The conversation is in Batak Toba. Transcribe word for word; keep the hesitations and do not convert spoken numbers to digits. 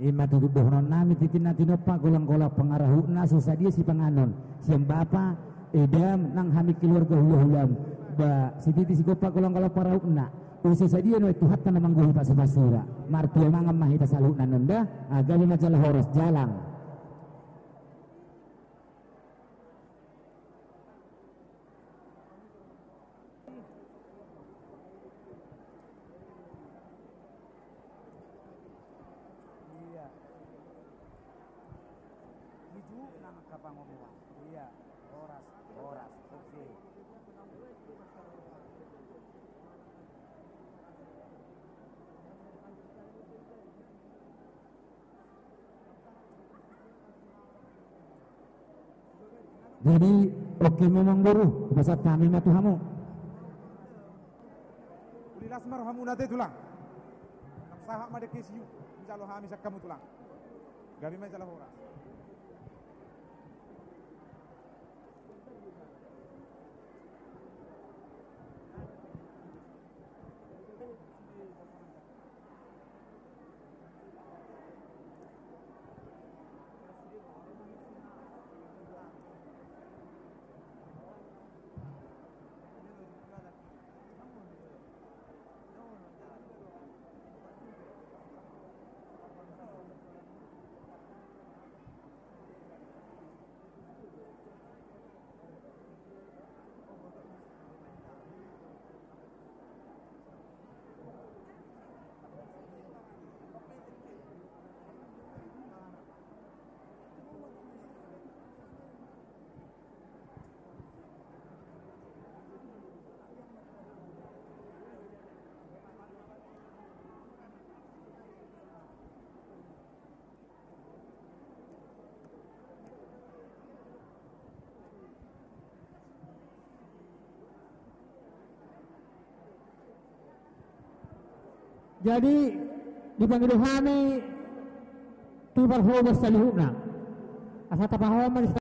Ima tutu dohonon nami, tintin na tinompa, golang-golang pangarahutna, so sadia sipanganon sian bapa, edam, nang hami keluarga hula-hulam. Ba sititi sigompa golang-golang pangarahutna, asa sadia nuaeng Tuhanta na manggohi pasu-pasuna. Martua mangan ma hita saluhutna annon da. Ah, gabe ma jala horas, jalang. Iya. Itu nang angka pangomoan. Iya, horas, horas. Oke. Jadi, oke ma amangboru, hupasahat hami ma tu hamu. Uli las ma rohamuna ate tulang. Nang sahat ma dengke siu, manjalo hami sian hamu tulang. Gabe ma jala horas. Jadi, dipangido hami tu parhobas saluhutna. Asa tapahohom ma di